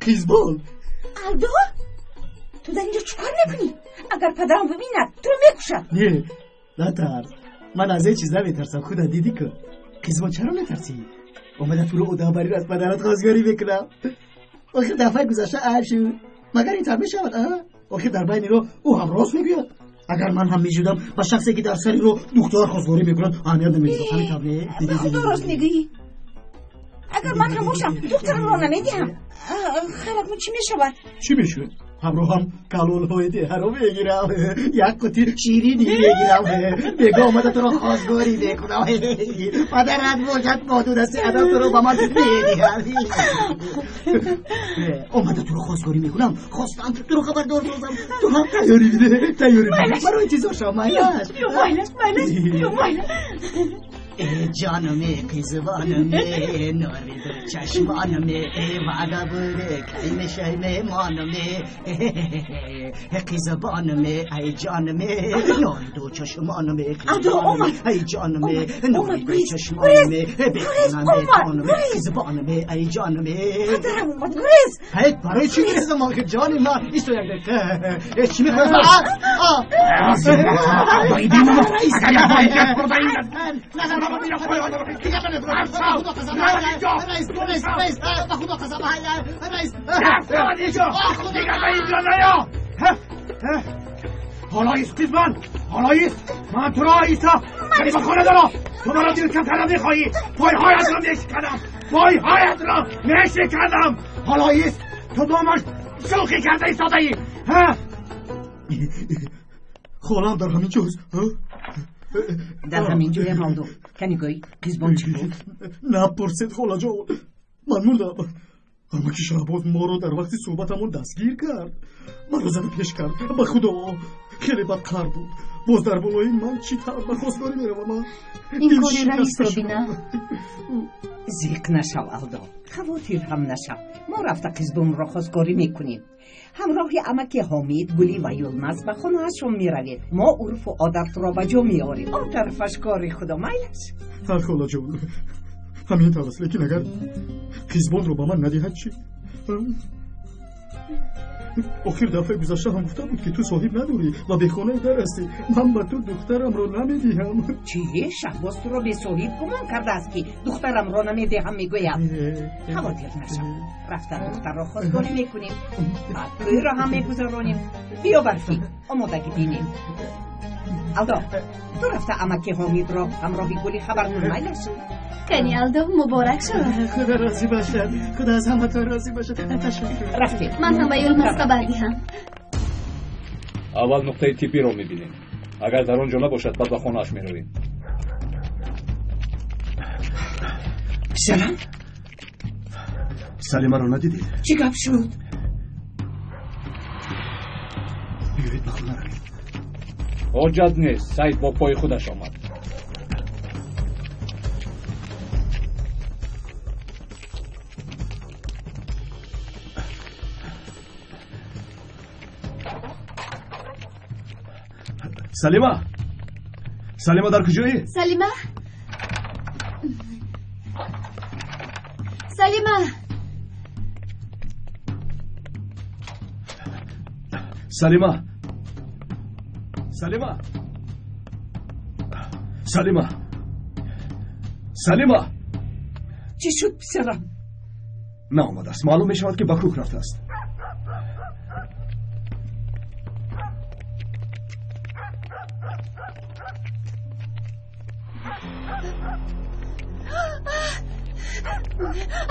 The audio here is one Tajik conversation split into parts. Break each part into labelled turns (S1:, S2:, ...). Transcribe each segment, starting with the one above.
S1: Қизбон!
S2: Алдо, ту дар инҷо чӣ кор мекунӣ? Агар падарам бибинад, туро мекушад.
S1: Не, натарс. Ман аз ҳеҷ чиз наметарсам, худа дидӣ ку. Қизбон, чаро метарсӣ? Омада туро одамбарӣ аз падарат хостгорӣ мекунам. Охир дафъаи гузашта айб шуд. Магар ин тар мешавад, а? Охир дар байни роҳ ӯ ҳам рост мегӯяд. Агар ман ҳам мешудам, ба шахсе ки дар сари роҳ духтар хостгорӣ мекунад, аҳамият намедодам. Ҳамин тавр не?
S2: Ба худо рост мегӯӣ. Агар ман ҳам бошам, духтарамро намедиҳам. Хайр, акнун чӣ мешавад?
S1: Чӣ мешавад? Ҳамроҳам калолҳои деҳаро мегирам, як қути ширинӣ мегирам, бего омада туро хостгорӣ мекунам. Падарат бошад, бо ду дасти адаб туро ба ман медиҳад. Омада туро хостгорӣ мекунам, хостам туро хабардор созам. Ту ҳам тайёрӣ биде, тайёрӣ биде. Барои интизор шав, майлаш.
S2: Ё майлаш, майлаш, ё майлаш.
S1: ҷонаме, қизбонаме, нури ду чашмонаме, ваъда буде, кай мешай меҳмонаме, қизбонаме, ай ҷонаме, нури ду чашмонаме, қизбонаме, ай ҷонаме, нури ду чашмонаме, бехонаме, хонаме, қизбонаме, ай ҷонаме.
S2: Падарам омад, гурез!
S1: Ҳай, барои чӣ гурезам охир, ҷони ман? Исто як дақиқа. Чӣ мехоҳӣ?
S3: ҳоло ист, қизбон, ҳоло ист. Ман туро иста ба хона дорам. Ту маро дилкам кардан мехоҳӣ. Пойҳоятро мешиканам, пойҳоятро мешиканам. Ҳоло ист, ту бо ман шӯхӣ карда истодаӣ.
S1: Холам дар ҳамин ҷост.
S4: Дар ҳамин ҷоям, Алдо. Кани гӯй, қизбон чӣ буд?
S1: Напурсед, холаҷон, ман мурдам. Амаки Шаҳбоз моро дар вақти суҳбатамон дастгир кард, маро зада пеш кард. Ба худо, хеле бадқар буд. Боз дар болои ман чӣ тавр ба хостгорӣ меравам?
S5: Ин кори раисро бина.
S4: Зиқ нашав, Алдо, хавотир ҳам нашав. Мо рафта қизбонро хостгорӣ мекунем. Ҳамроҳи амаки Ҳомид, Гулӣ ва Юлмаз ба хонаашон меравед. Мо урфу одатро ба ҷо меорем. Он тарафаш кори худо, майлаш.
S1: Ҳа, холаҷон, ҳамин тавр аст, лекин агар қизбонро ба ман надиҳад чӣ? Охир дафъаи гузашта ҳам гуфта буд, ки ту соҳиб надорӣ ва бехонаи дар ҳастӣ. Ман ба ту духтарамро намедиҳам.
S4: Чӣ? Шаҳбоз туро бесоҳиб гумон кардааст, ки духтарамро намедиҳам мегӯяд. Хавотир нашав, рафта духтарро хостгорӣ мекунем, баъд тӯйро ҳам мегузаронем. Биё, Барфӣ, омодагӣ бинем. Алдо, ту рафта амаки Ҳомидро ҳамроҳи Гулӣ хабар кун, майлаш.
S5: Кани, Алдо, муборак шавад.
S1: Худо розӣ бошад, худо аз ҳаматон розӣ бошад. Ташаккур.
S4: Рафтем.
S5: Ман ҳам ба Юлмаз хабар диҳам.
S6: Аввал нуқтаи тиббиро мебинем. Агар дар он ҷо набошад, баъд ба хонааш меравем.
S4: Писарам?
S3: Салимаро надидед?
S4: Чӣ гап шуд?
S3: Биёед, ба хона равем.
S6: Ҳоҷат нест, Саид бо пои худаш омад.
S3: Салима, Салима, дар куҷоӣ?
S5: Салима, Салима!
S3: Салима, Салима, Салима, Салима!
S4: Чӣ шуд, писарам?
S3: Наомадааст. Маълум мешавад, ки ба кӯҳ рафтааст.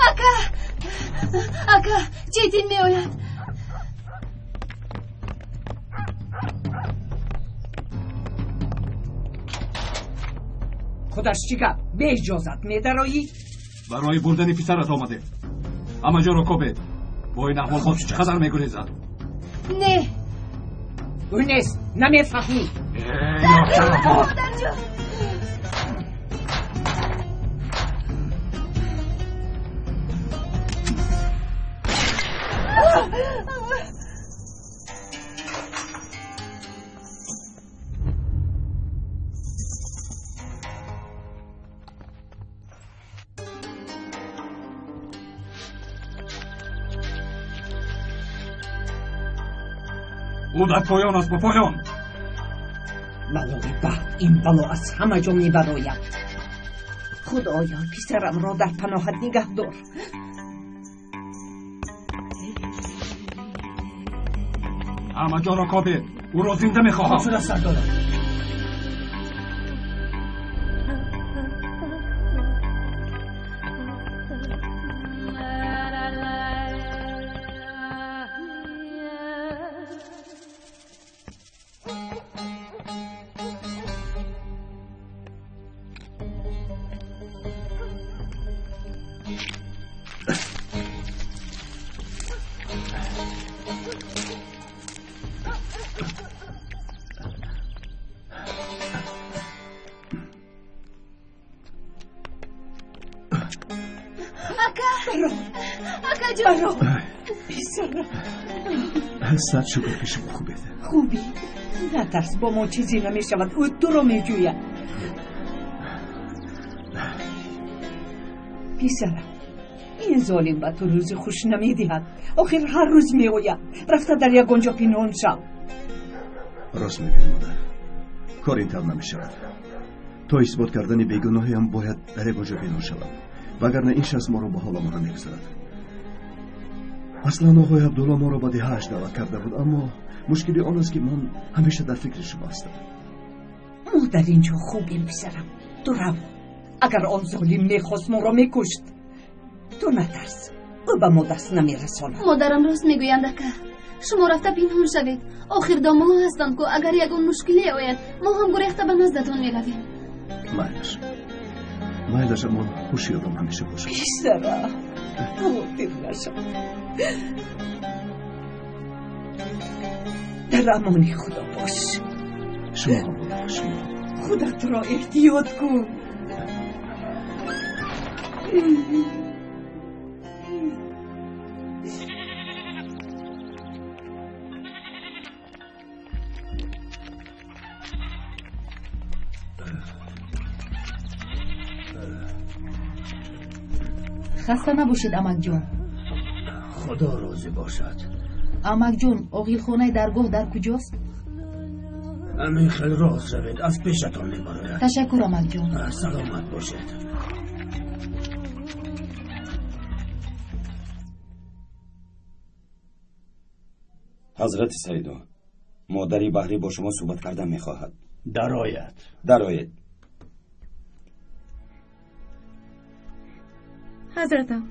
S5: Ака, ака, Четин меояд.
S4: Худаш чӣ гап, беиҷозат медароӣ?
S6: Барои бурдани писарат омадем. Ҳама ҷоро кобед. Бо ин аҳвол боз чӣ қадар мегурезад?
S5: Не.
S4: Ӯ нест, намефаҳмӣ.
S5: Модарҷон!
S6: Ӯ дар поён аст, ба поён.
S4: Балои бахт, ин бало аз ҳама ҷо мебарояд. Худоё, писарамро дар паноҳат нигаҳ дор.
S6: Ҳама ҷоро кобед, ӯро зинда мехоҳам.
S1: Хуб шуда, сардорам.
S7: Сад шукр ки шумо хубед.
S4: Хубӣ? Натарс, бо мо чизе намешавад. Ӯ туро меҷӯяд. Писарам, ин золим ба ту рӯзи хуш намедиҳад. Охир ҳар рӯз меояд. Рафта дар ягон ҷо пинҳон шав.
S7: Рост мегӯед, модар. Кор ин тавр намешавад. То исбот кардани бегуноҳиам бояд дар ягон ҷо пинҳон шавам, вагарна ин шахс моро ба ҳоламон намегузорад. Аслан оғои Абдулло моро ба деҳааш даъват карда буд, аммо мушкили он аст, ки ман ҳамеша дар фикри шумо ҳастам.
S4: Мо дар ин ҷо хубем, писарам. Ту рав. Агар он золим мехост, моро мекушт. Ту натарс, ӯ ба мо даст намерасонад.
S5: Модарам рост мегӯянд, ака. Шумо рафта пинҳон шавед. Охир домоҳо ҳастанд ку, агар ягон мушкиле ояд, мо ҳам гурехта ба наздатон меравем.
S7: Майлаш, майлаш, аммо ҳуши одам ҳамеша бошад.
S4: Писарам, хавотир нашав. Дар амони Худо бош.
S7: Шумо ҳам, модар, шумо.
S4: Худатро эҳтиёт кун.
S8: Хаста набошед, амакҷон.
S3: Худо розӣ бошад.
S8: Амакҷон, оғилхонаи даргоҳ дар куҷост?
S3: Ҳамин хел рост равед, аз пешатон мебарояд.
S8: Ташаккур, амакҷон.
S3: Саломат бошед.
S9: Ҳазрати Саидо, модари Баҳрӣ бо шумо суҳбат кардан мехоҳад.
S3: Дарояд.
S9: Дароед.
S10: Ҳазратам,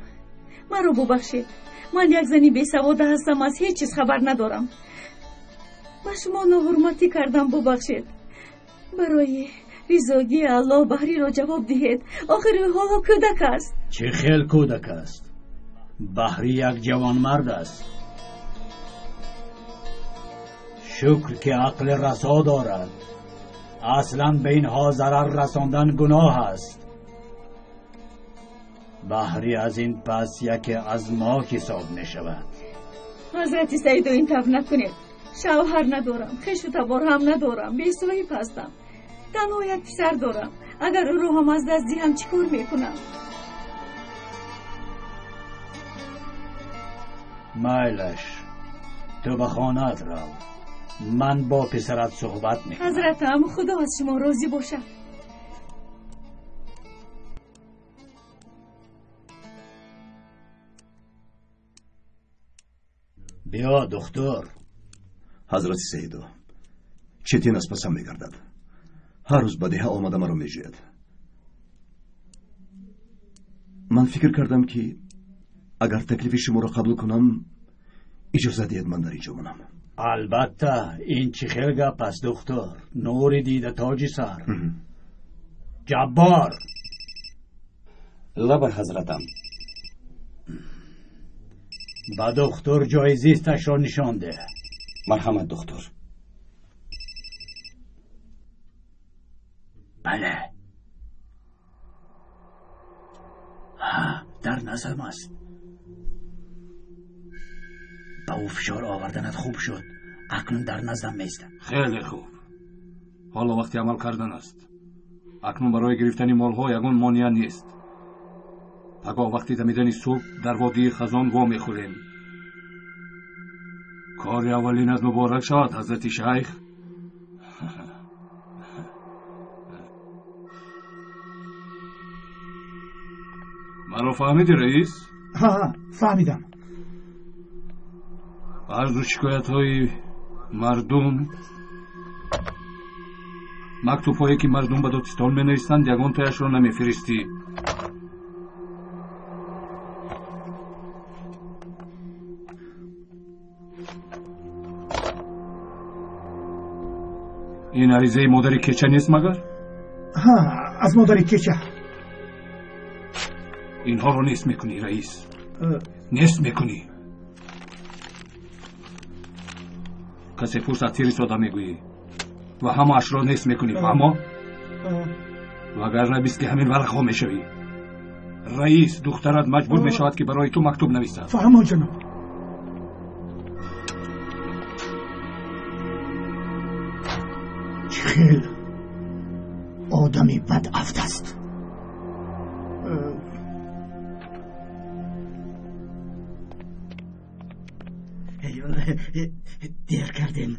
S10: маро бубахшед. Ман як зани бесавода ҳастам, аз ҳеҷ чиз хабар надорам. Ба шумо ноҳурматӣ кардам, бубахшед. Барои ризогии Аллоҳ Баҳриро ҷавоб диҳед. Охир ӯ ҳоло кӯдак аст.
S3: Чӣ хел кӯдак аст? Баҳрӣ як ҷавонмард аст. Шукр ки ақли расо дорад. Аслан ба инҳо зарар расондан гуноҳ аст. Баҳрӣ аз ин пас яке аз мо ҳисоб мешавад.
S10: Ҳазрати Саидо, ин тавр накунед. Шавҳар надорам, хешу табор ҳам надорам, бесоҳиб ҳастам. Танҳо як писар дорам. Агар ӯро ҳам аз даст диҳам, чӣ кор мекунам?
S3: Майлаш, ту ба хонаат рав. Ман бо писарат суҳбат мекунам.
S10: Ҳазратам, Худо аз шумо розӣ бошад.
S3: Биё, духтур.
S7: Ҳазрати Саидо, Четин аз пасам мегардад. Ҳар рӯз ба деҳа омада маро меҷӯяд. Ман фикр кардам, ки агар таклифи шуморо қабул кунам, иҷоза диҳед ман дар ин ҷо монам.
S3: Албатта, ин чӣ хел гап аст, духтур? Нури дида тоҷи сар. Ҷаббор.
S9: Лабай, ҳазратам.
S3: Ба духтур ҷои зисташро нишон деҳ.
S9: Марҳамат, духтур.
S3: Бале, дар назарам аст. Ба ӯ фишор оварданат хуб шуд. Акнун дар наздам меистад.
S6: Хеле хуб. Ҳоло вақти амал кардан аст. Акнун барои гирифтани молҳо ягон монеа нест. Пагоҳ вақти дамидани субҳ дар водии Хазон вомехӯрем. Кори аввалинат муборак шавад, ҳазрати шайх. Маро фаҳмидӣ, раис?
S3: Ҳа, фаҳмидам.
S6: Арзу шикоятҳои мардум, мактубҳое ки мардум ба додстон менависанд, ягонтояшро намефиристӣ. Ин аризаи модари кеча нест магар?
S3: Ҳа, аз модари кеча.
S6: Инҳоро нест мекунӣ, раис, нест мекунӣ. Касе пурсад, фиристода мегӯӣ ва ҳамаашро нест мекунӣ, фаҳмо? Вагарна бист ки ҳамин варақҳо мешавӣ. Раис, духтарат маҷбур мешавад ки барои ту мактуб нависад.
S3: Фаҳмо, ҷаноб.
S1: Чӣ хел одами бадафт аст. Дер кардем,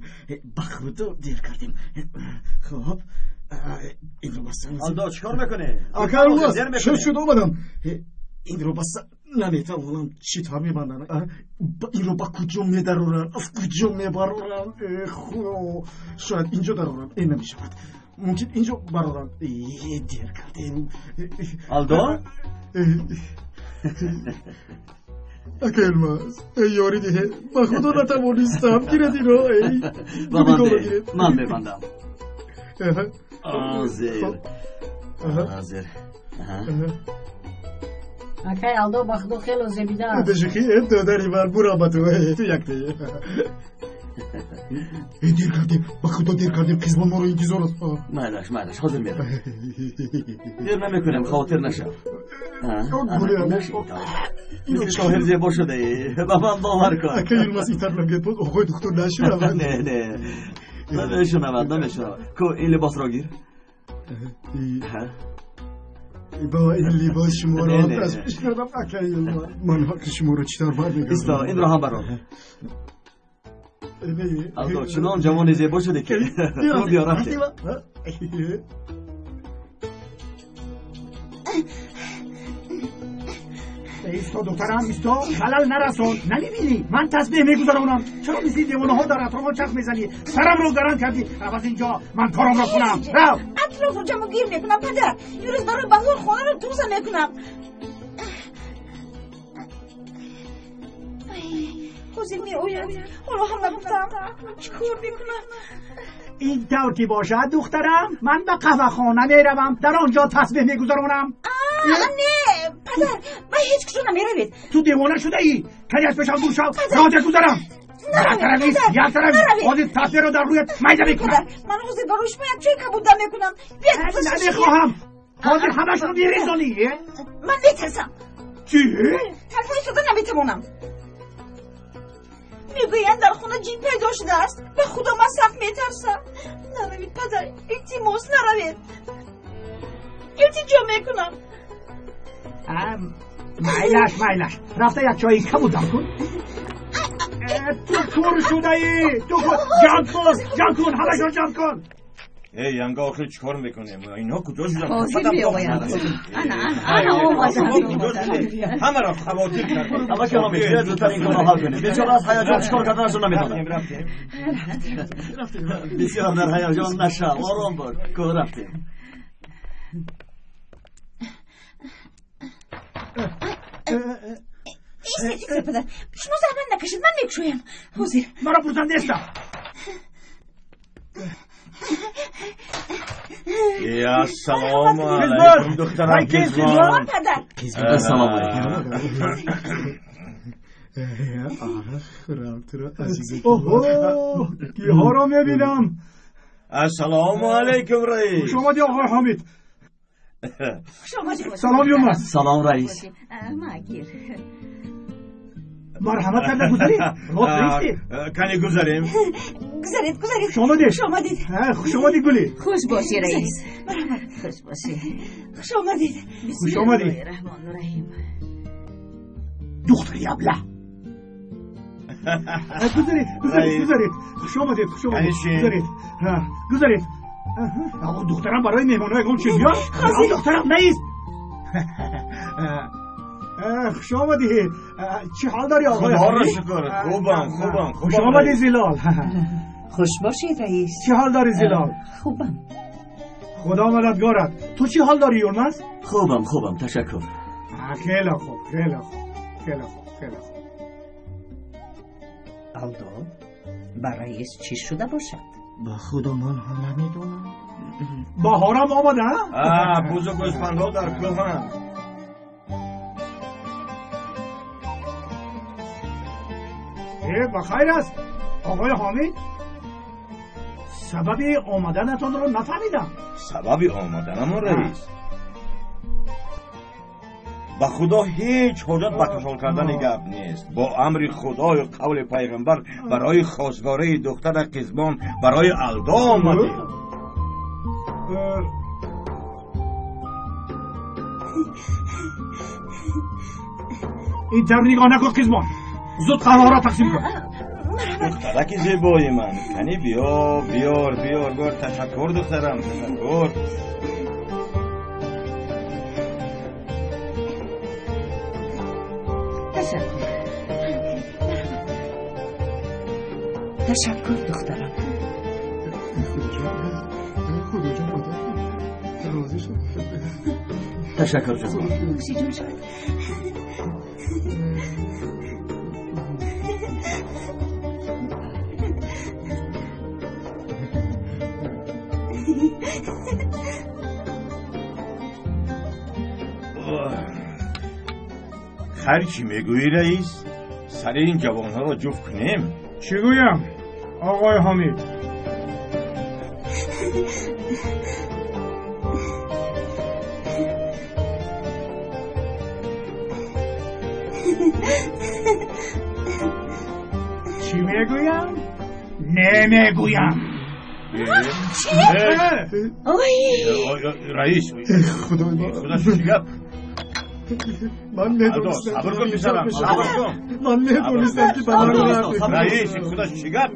S1: ба худо дер кардем. Хоб, инро баста.
S7: Алдо, чӣ кор мекунӣ?
S1: Ака, шуд шуд, омадам. Инро баста наметавонам. Чӣ тавр мебандам? Инро ба куҷо медарорам? Аз куҷо мебарорам? Худо, шояд инҷо дарорам. Ин намешавад. Мумкин инҷо барорам. Дер кардем.
S7: Алдо?
S1: Ака Елмаз, эй ёри диҳе, ба худо натавонистам. Гиред ино, эй.
S11: Ба ман деҳ, ман мебандам. Ҳозир, ҳозир.
S12: Акай Алдо, ба худо хело зебида аст.
S1: Бешухӣ, додари ман, бурам ба ту, ту якте. Дер кардем, ба худо дер кардем, қизмон моро интизор аст.
S11: Майлаш, майлаш, ҳозир мерам. Дер намекунем, хотир нашав. Мисли шоҳир зебо шудаӣ, ба ман бовар кун.
S1: Ака Елмаз, ин тараф нагӯяд, боз оқои духтур нашунавад.
S11: Не, не, намешунавад, намешунавад. Ку, ин либосро гир.
S1: Бо ин либос шуморо ташвиш кардам, ака Елмаз. Ман ҳаққи шуморо чӣ тавр бармегардонам?
S11: Исто, инро ҳам барор. Алдо, чунон ҷавони зебо шудӣ ки. Хуб, биё, рафтем.
S3: Исто, духтарам, исто, халал нарасон. Намебинӣ, ман тасбеҳ мегузаронам. Чаро мисли девонаҳо дар атрофҳо чарх мезанӣ? Сарамро гаран кардӣ. Рав аз инҷо, ман корамро кунам. Рав.
S2: Атрофро ҷамъгир мекунам, падар. Имрӯз барои баҳор хонаро тоза мекунам. Ҳозир меояд. Ҳоло ҳам нагуфтам. Чӣ кор мекунам?
S3: Ин тавр ки бошад, духтарам, ман ба қаҳвахона меравам. Дар он ҷо тасбеҳ мегузаронам.
S2: Не, падар, ба ҳеҷ куҷо намеравед.
S3: Ту девона шудаӣ. Кани аз пешам дур шав, роҷа гузарам. Як тараф, як тараф. Ҳозир тасбеҳро дар рӯят майда мекунам.
S2: Ман ҳозир барои шумо як чой кабуда мекунам.
S3: Намехоҳам. Ҳозир ҳамашро мерезонӣ.
S2: Ман метарсам.
S3: Чӣ?
S2: Танҳо истода наметавонам. Мегӯянд дар хона ҷин пайдо шудааст. Ба худо ман сахт метарсам. Наравед, падар, илтимос, наравед. Илтиҷо мекунам.
S3: Майлаш, майлаш, рафта як чойи кабудам кун. Ту кур шудаӣ, ту ҷамъ кун, ҷамъ кун, ҳамашро ҷамъ кун.
S13: Эй, янга, охир чӣ кор мекунем? Инҳо куҷо шуданд?
S4: Ҳозир меоянд. Ана, ана, ана омаданд.
S13: Ҳамаро хавотир кардем.
S11: Ама каломи, биёед зудтар ин корро ҳал кунем. Бечора аз ҳаяҷон чӣ кор карданашро намедонад.
S13: Рафтем.
S11: Бисёр дар ҳаяҷон нашав, ором бош. Ку, рафтем.
S2: Истед, истед, падар. Шумо заҳмат накашед, ман мекушоям. Ҳозир.
S3: Маро пурсанд нестам.
S13: Ассалому алайкум, духтарам.
S2: Қизмон, падар.
S11: Ассалому алайкум.
S3: Оҳо, киҳоро мебинам.
S13: Ассалому алайкум, раис.
S3: Хуш омадӣ, оқои Ҳомид. Салом, Юлмаз.
S11: Салом, раис.
S10: Магир.
S3: Марҳамат карда гузаред. Рост ристед.
S13: Кани гузарем?
S2: Гузаред, гузаред.
S3: Хуш омадед.
S2: Хуш омадед.
S3: Хуш омадӣ, Гулӣ.
S10: Хуш бошӣ, раис.
S2: Марҳамат.
S10: Хуш бошӣ.
S2: Хуш омадед.
S3: Хуш омадӣ.
S10: Раҳмону раҳим.
S3: Духтари абла. Гузаред, гузаред, гузаред. Хуш омадед, хуш омадед. Гузаред. Гузаред. Духтарам барои меҳмонҳо ягон чиз биёр. Духтарам нест. Хуш омадед. Чӣ ҳол дорӣ оғои?
S13: Худоро шукр. Хубам, хубам.
S3: Хуш омадӣ Зилол.
S4: Хуш бошед раис.
S3: Чӣ ҳол дорӣ Зилол?
S4: Хубам.
S3: Худо мададгорат. Ту чӣ ҳол дорӣ Юлмаз?
S11: Хубам, хубам, ташаккур.
S3: Хеле хуб, хеле хуб, хеле хуб, хеле хуб.
S4: Алдо, ба раис чӣ шуда бошад?
S1: Ба худо ман ҳам намедонам.
S3: Баҳорам омада?
S13: Бузу гӯсфандҳо дар кӯҳанд.
S3: Ба хайр аст оғои Ҳомид. Сабаби омаданатонро нафаҳмидам.
S13: Сабаби омаданамон раис, ба худо ҳеҷ ҳоҷат ба кашол кардани гап нест. Бо амри худою қавли пайғамбар барои хостгории духтара Қизбон барои Алдо омадем.
S3: Ин тавр нигоҳ накун Қизбон, зуд қаҳваҳоро тақсим кун.
S13: Духтараки зебои ман, кани биё, биёр, биёр, биёр. Ташаккур духтарам, ташаккур.
S4: Ташаккур. Ташаккур духтарам.
S14: Худоҷон, мадад кун. Розӣ шуд.
S11: Ташаккур ҷон.
S5: Нӯшиҷон шуд.
S13: Хайр, чӣ мегӯӣ раис? Сари ин ҷавонҳоро ҷуфт кунем?
S3: Чӣ гӯям оғои Ҳомид? Чӣ мегӯям? Намегӯям.
S2: Чӣ?
S13: Раис,
S14: худои ман,
S13: худо чӣ гап?
S14: Ман медонистам.
S13: Сабр кун писарам, сабр кун.
S14: Ман медонистам ки ба ман
S13: раис, худо чӣ гап?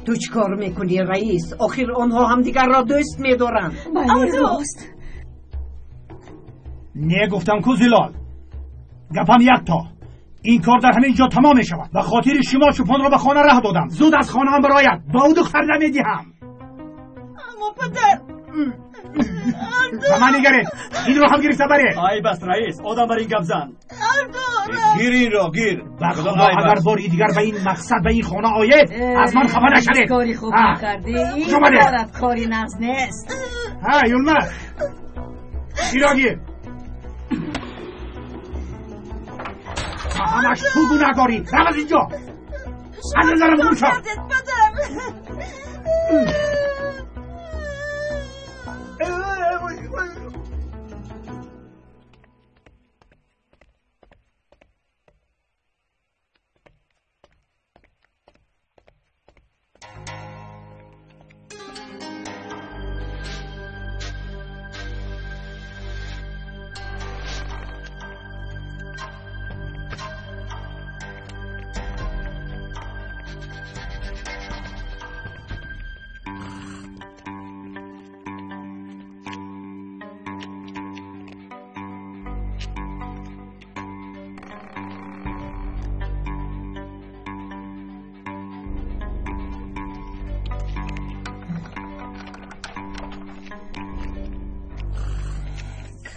S4: Ту чӣ кор мекунӣ раис? Охир онҳо ҳамдигарро дӯст медоранд.
S5: Бале, рост.
S3: Не гуфтам ку Зилол, гапам якто. Ин кор дар ҳамин ҷо тамом мешавад. Ба хотири шумо чӯпонро ба хона раҳ додам. Зуд аз хонаам барояд, ба ӯ духтар намедиҳам.
S2: Аммо падар,
S3: ба ман нигаред, инро ҳам гирифта баред.
S11: Айб аст раис, одам бар ин гап зан.
S13: Гир инро, гир.
S3: Ба худо агар бори дигар ба ин мақсад ба ин хона оед, аз ман хафа нашавед.
S10: Кори хуб накардӣ. Ин корат кори нағз нест.
S3: Ҳа, Юлмаз, инро гир. Ҳамаш ту гунаҳкорӣ. Рав аз инҷо, аз назарам дур шав.
S2: Падар.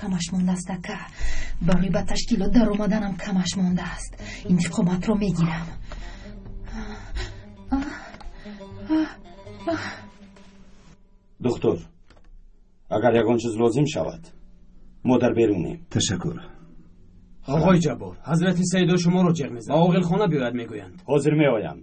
S8: Камаш мондааст ака. Барои ба ташкилот даромаданам камаш мондааст. Интиқоматро мегирам.
S9: Духтур, агар ягон чиз лозим шавад, мо дар берунем.
S7: Ташаккур.
S15: Оғои Ҷаббор, ҳазрати Саидо шуморо ҷеғ мезанад. Ба оғилхона биёяд мегӯянд.
S9: Ҳозир меоям.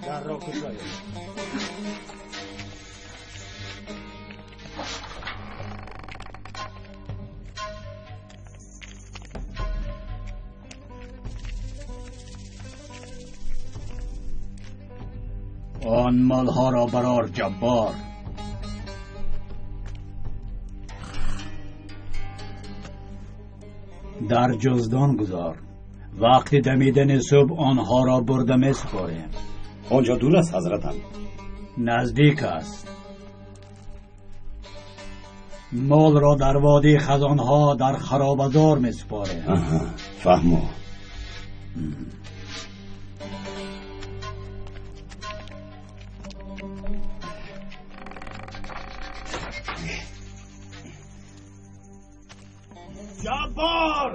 S13: Дарро кушоед.
S3: Он молҳоро барор, Ҷаббор. Дар ҷуздон гузор. Вақти дамидани субҳ онҳоро бурда месупорем.
S9: Он ҷо дур аст, ҳазратам?
S3: Наздик аст. Молро дар водии хазонҳо дар харобазор месупорем.
S9: Фаҳмо.
S3: Ҷаббор!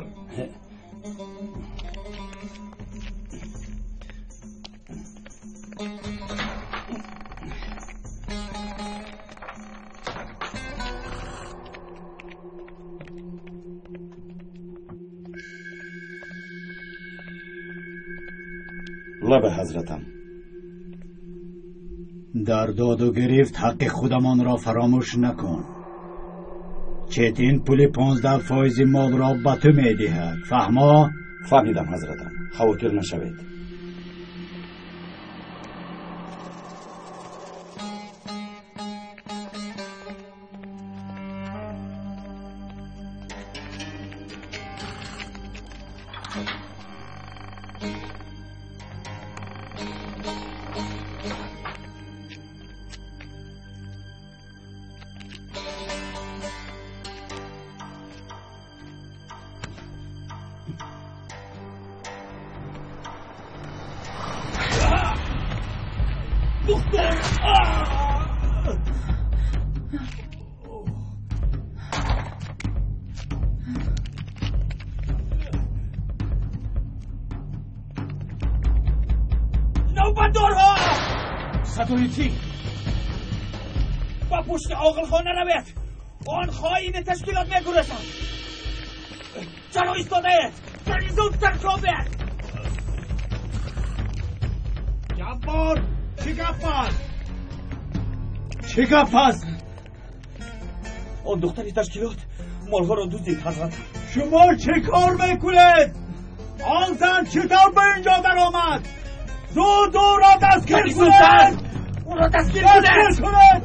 S9: Лабе, ҳазратам.
S3: Дар доду гирифт ҳаққи худамонро фаромӯш накун. Четин пули 15 фоизи молро ба ту медиҳад. Фаҳмо?
S9: Фаҳмидам, ҳазратам, хавотир нашавед.
S13: Навбатдорҳо, садои кӣ? Ба пушти оғилхона равед, он хоини ташкилот мегурезад. Чаро истодаед? Кани, зудтар тобед!
S3: Ҷаббор, чӣ гап аст? Чӣ гап аст?
S13: Он духтари ташкилот молҳоро дуздид, ҳазрат.
S3: Шумо чӣ кор мекунед? Он зан чӣ тавр ба ин ҷо даромад? Зуд ӯро дастгир кунед!
S13: Ӯро дастгир
S3: кунед!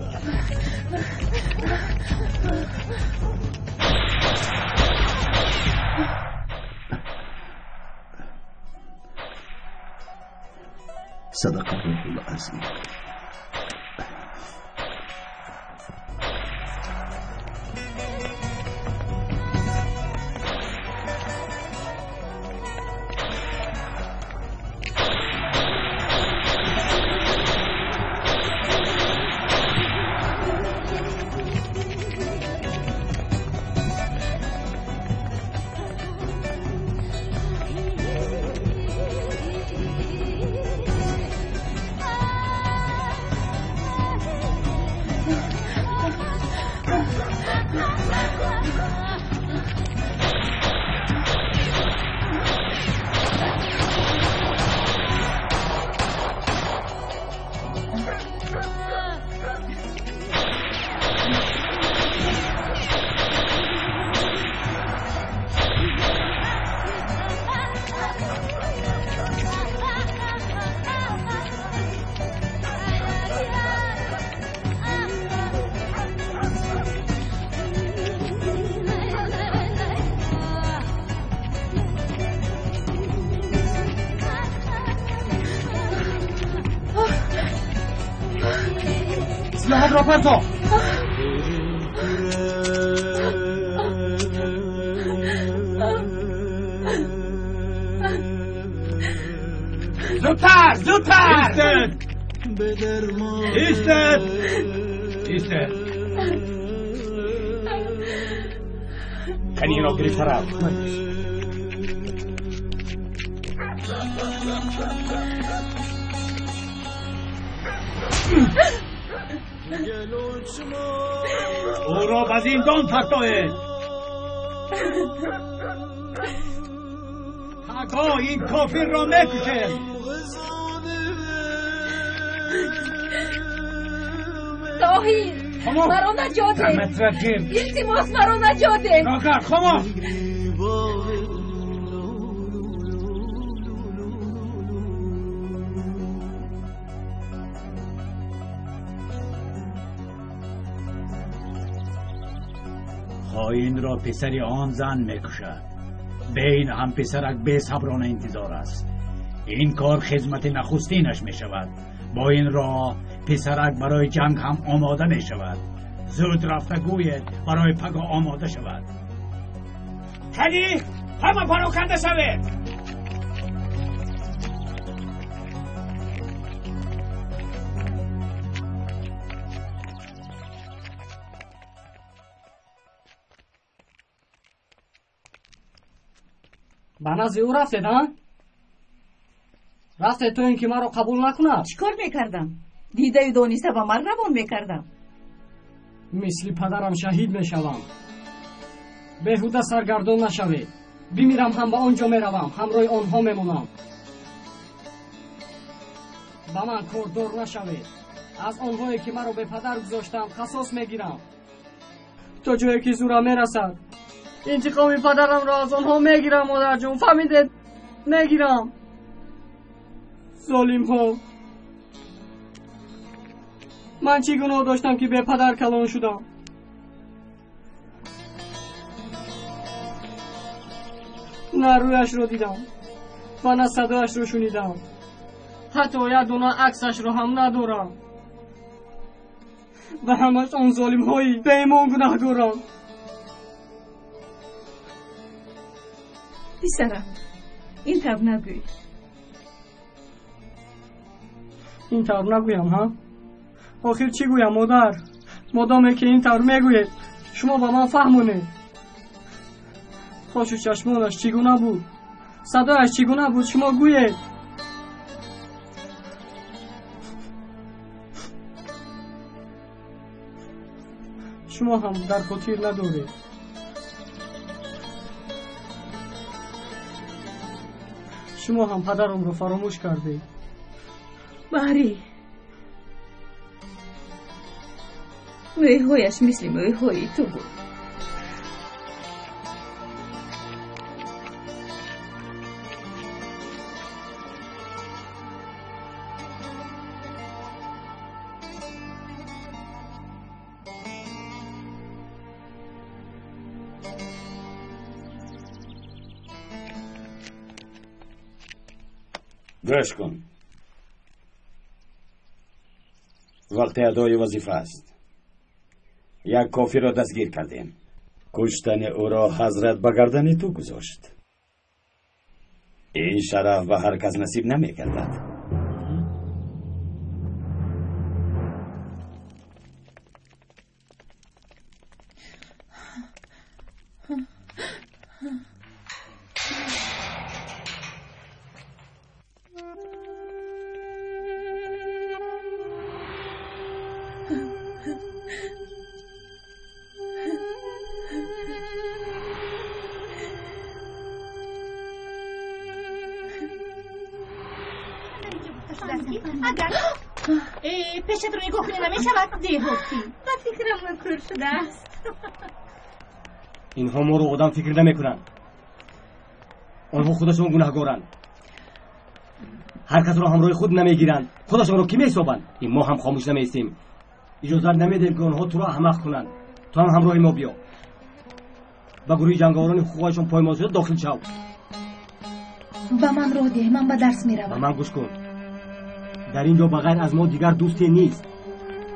S7: صدق الله العظیم.
S3: سلاحت را پرتاب. زودتر، زودتر! ایستد، ایستد، ایستد!
S9: کنی را گرفته رفت.
S3: او را به زندان پرتاید. پگاه این کافر را میکشد.
S5: Тоҳир, маро наҷот деҳ! Илтимос, маро наҷот деҳ!
S3: Хомӯш! Хоинро писари он зан мекушад. Бе ин ҳам писарак бесаброна интизор аст. Ин кор хизмати нахустинаш мешавад. Бо ин роҳ писарак барои ҷанг ҳам омода мешавад. Зуд рафта гӯед барои пагоҳ омода шавад.
S16: Кани, ҳама пароканда шавед.
S15: Ба назди ӯ рафтед, ҳа? Рафтед то ин ки маро қабул накунад?
S10: Чӣ кор мекардам? Дидаю дониста ба марг равон мекардам.
S15: Мисли падарам шаҳид мешавам. Беҳуда саргардон нашавед. Бимирам ҳам ба он ҷо меравам, ҳамроҳи онҳо мемонам. Ба ман кордор нашавед. Аз онҳое ки маро бепадар гузоштанд қасос мегирам. То ҷое ки зӯрам мерасад интиқоми падарамро аз онҳо мегирам, модарҷон. Фаҳмидед? Мегирам. Золимҳо. Ман чӣ гуноҳ доштам ки бепадар калон шудам? На рӯяшро дидам ва на садояшро шунидам. Ҳатто як дона аксашро ҳам надорам. Ва ҳамаш он золимҳои беимон гунаҳгоранд.
S10: Писарам, ин тавр нагӯй.
S15: Ин тавр нагӯям, ҳа? Охир чӣ гӯям, модар? Модоме ки ин тавр мегӯед, шумо ба ман фаҳмонед. Хошу чашмонаш чӣ гуна буд? Садояш чӣ гуна буд? Шумо гӯед. Шумо ҳам дар хотир надоред. Шумо ҳам падарамро фаромӯш кардед.
S10: Баҳрӣ, мӯйҳояш мисли мӯйҳои ту буд.
S9: Гӯш кун. Вақти адои вазифа аст. Як кофирро дастгир кардем. Куштани ӯро ҳазрат ба гардани ту гузошт. Ин шараф ба ҳар кас насиб намегардад.
S17: Пешатро нигоҳ кунӣ намешавад, деҳотӣ.
S10: Ба фикрам кӯр шудааст.
S15: Инҳо моро одам фикр намекунанд. Онҳо худашон гунаҳгоранд. Ҳар касро ҳамроҳи худ намегиранд. Худашонро кӣ меҳисобанд? Мо ҳам хомӯш намеистем. Иҷозат намедиҳем ки онҳо туро аҳмақ кунанд. Ту ҳам ҳамроҳи мо биё. Ба гурӯҳи ҷанговарони ҳуқуқҳояшон поймол шуда дохил шав.
S8: Ба ман роҳ деҳ, ман ба дарс меравам.
S15: Ба ман гӯш кун. Дар ин ҷо ба ғайр аз мо дигар дӯсте нест.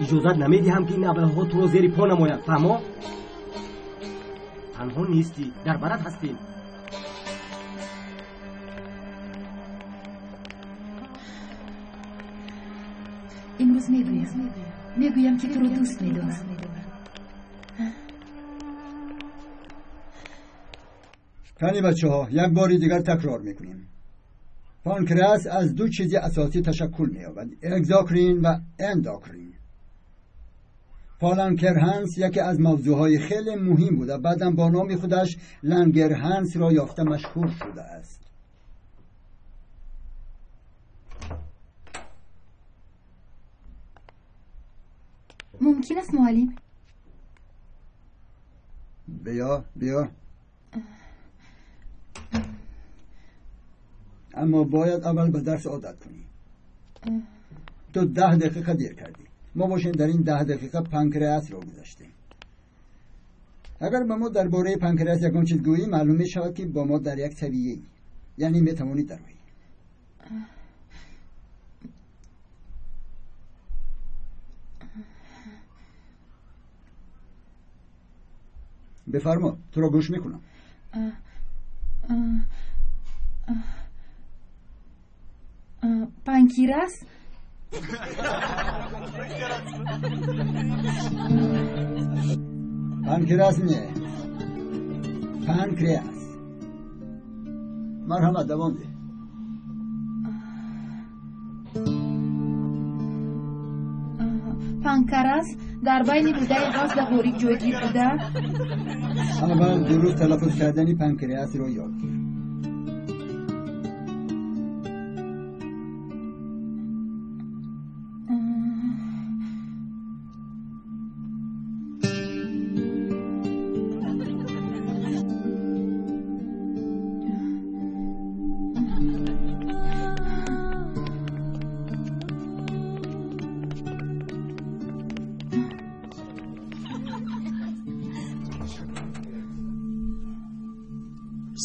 S15: Иҷозат намедиҳам ки ин аблаҳҳо туро зери по намоянд. Фаҳмо? Танҳо нестӣ, дар барат ҳастем.
S8: Имрӯз мегӯям ки туро дӯст медорам.
S18: Кани бачаҳо, як бори дигар такрор мекунем. Панкреас аз ду чизи асосӣ ташаккул меёбад: экзокрин ва эндокрин. Паланкерҳанс яке аз мавзӯъҳои хеле муҳим буда, баъдан бо номи худаш лангерҳансро ёфта машҳур шудааст.
S8: Мумкин аст, муаллим?
S18: Биё, биё. Аммо бояд аввал ба дарс одат кунӣ. Ту 10 дақиқа дер кардӣ. Мо бошем дар ин 10 дақиқа панкреасро гузаштем. Агар ба мо дар бораи панкреас ягон чиз гӯӣ, маълум мешавад, ки бо мо дар як савияӣ, яъне метавонӣ дароӣ. Бифармо, туро гӯш мекунам.
S8: Панкирас?
S18: Панкирас не, панкреас. Марҳамат, давом деҳ.
S8: Панкарас дар байни рӯдаи ғафз ва борик ҷойгир буда.
S18: Аввал дуруст талаффуз кардани панкреасро ёд гир.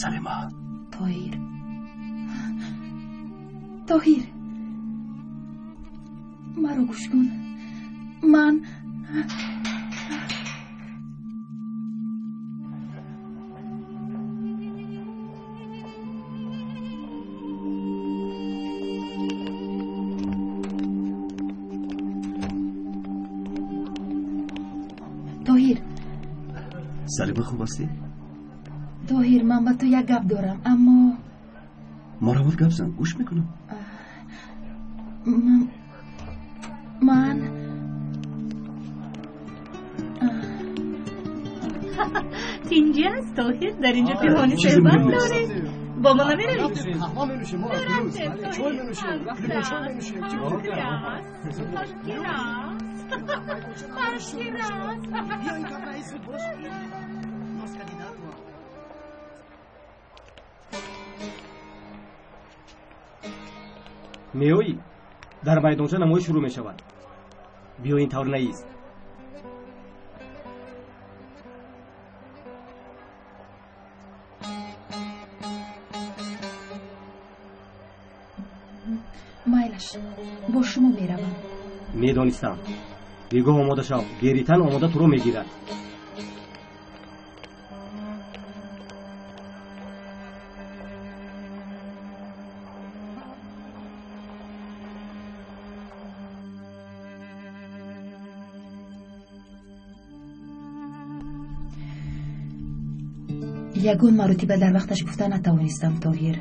S7: Салима.
S8: Тоҳир, Тоҳир, маро гӯш кун. Ман Тоҳир.
S7: Салима, хуб ҳастӣ?
S8: Тоҳир, ман ба ту як гап дорам, аммо
S7: Марҳамат, гап зан, гӯш мекунам.
S8: Ман
S17: Тинҷи аст, Тоҳир, дар инҷо пинҳонӣ суҳбат дорем. Бо мо намеравӣ?
S14: Қаҳва менӯшем, мо аз дирӯз. Чой менӯшем, лимончой менӯшем. Биё ин каф раис суд бош.
S15: Меоӣ? Дар майдонча намоиш шурӯъ мешавад. Биё, ин тавр наист.
S8: Майлаш, бо шумо меравам.
S15: Медонистам. Бегоҳ омода шав, геритан омода туро мегирад.
S8: Ягон маротиба дар вақташ гуфта натавонистам, Тоҳир.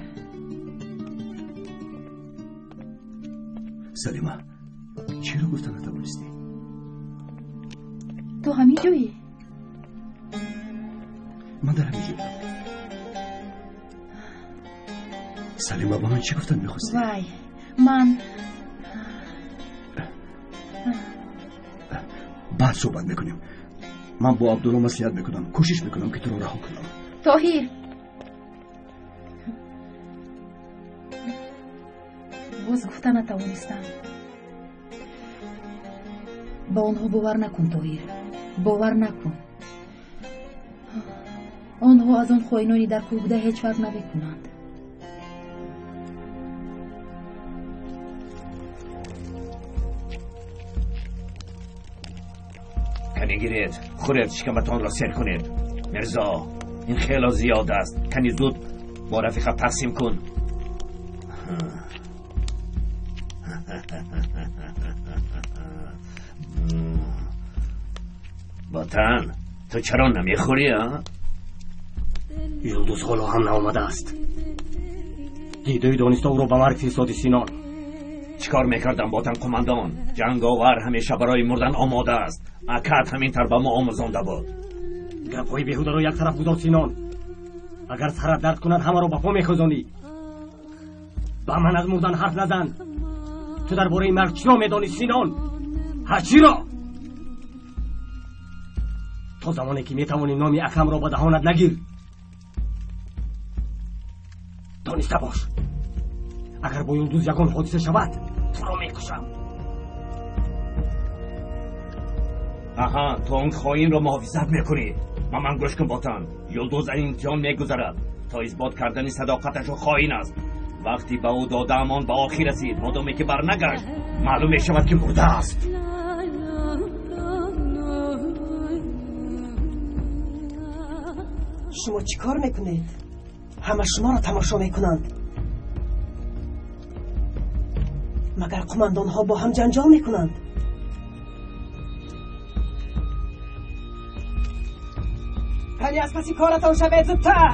S7: Салима, чиро гуфта натавонистӣ?
S8: Ту ҳамин ҷоӣ?
S7: Ман дар ҳамин ҷоям. Салима, ба ман чӣ гуфтан мехостӣ?
S8: Вай, ман
S7: баъд суҳбат мекунем. Ман бо Абдулло маслиҳат мекунам, кӯшиш мекунам, ки туро раҳо кунам.
S8: Тоҳир, боз гуфта натавонистам. Ба онҳо бовар накун, Тоҳир, бовар накун. Онҳо аз он хоинони дар кӯҳ буда ҳеҷ фарқ намекунанд.
S13: Кани гиред, хӯред, шикаматонро сер кунед. Мирзо, ин хело зиёд аст. Кани зуд бо рафиқат тақсим кун. Ботан, ту чаро намехӯрӣ, а?
S15: Юлдуз ҳоло ҳам наомадааст. Дидаю дониста ӯро ба марг фиристоди, Синон.
S13: Чӣ кор мекардам, Ботан қумандон? Ҷанговар ҳамеша барои мурдан омода аст. Акат ҳамин тавр ба мо омӯзонда буд.
S15: Гапҳои беҳударо як тараф гузор, Синон. Агар сарат дард кунад, ҳамаро ба по мехӯзонӣ. Ба ман аз мурдан ҳарф назан. Ту дар бораи марг чиро медонӣ, Синон? Ҳа, чиро? То замоне ки метавонӣ, номи акамро ба даҳонат нагир. Дониста бош, агар бо Юлдуз ягон ҳодиса шавад, туро мекушам.
S13: Аҳа, ту он хоинро муҳофизат мекунӣ. Ба ман гӯш кун, ботан. Юлдуз аз имтиҳон мегузарад. То исбот кардани садоқаташ ӯ хоин аст. Вақти ба ӯ додаам он ба охир расид. Модоме ки барнагашт, маълум мешавад ки мурдааст.
S19: Шумо чӣ кор мекунед? Ҳама шуморо тамошо мекунанд. Магар қумандонҳо бо ҳам ҷанҷол мекунанд? Кани аз паси коратон шавед зудтар!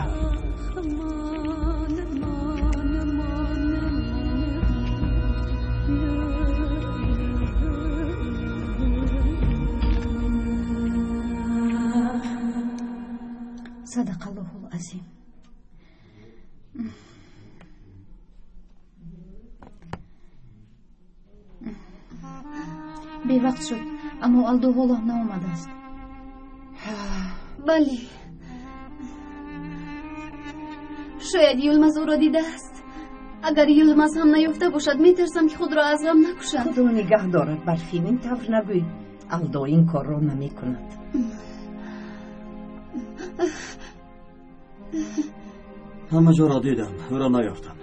S10: Садақаллоҳул азим.
S5: Бевақт шуд, аммо Алдо ҳоло наомадааст. Бале, шояд Юлмаз ӯро дидааст. Агар Юлмаз ҳам наёфта бошад, метарсам ки худро аз ғам накушад.
S4: Худо нигаҳ дорад, Барфин, ин тавр нагӯй. Алдо ин корро намекунад.
S11: Ҳама ҷоро дидам, ӯро наёфтам.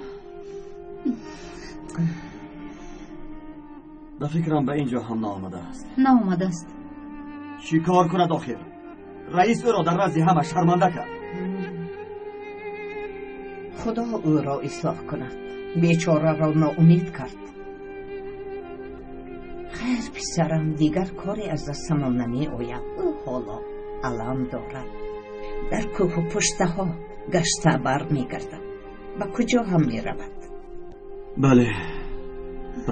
S11: Ба фикрам ба ин ҷо ҳам наомадааст.
S10: Наомадааст.
S11: Чӣ кор кунад охир? Раис ӯро дар назди ҳама шарманда кард.
S4: Худо ӯро ислоҳ кунад. Бечораро ноумед кард. Хайр, писарам, дигар коре аз дастамон намеояд. Ӯ ҳоло алам дорад. Дар кӯҳу пуштаҳо гашта бармегардад. Ба куҷо ҳам меравад.
S11: Бале,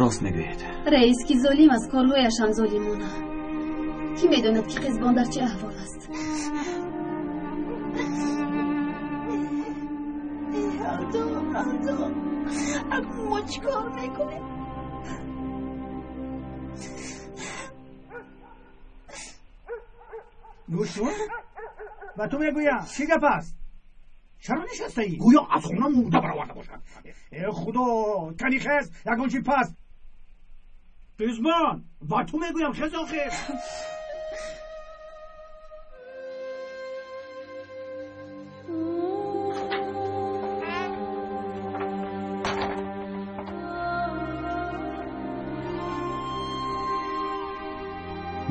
S11: рост мегӯед.
S5: Раис ки золим аст, корҳояш ҳам золимона. Кӣ медонад ки Қизбон дар чӣ аҳвол аст?
S2: Алдо, Алдо, акнун мо чӣ кор мекунем?
S3: Гӯш кун, ба ту мегӯям, чӣ гап аст? Чаро нишастаӣ? Гӯё аз хона мурда бароварда бошад. Э худо, кани хез, ягон чи паст. Қизбон, ба ту мегӯям, хез охир.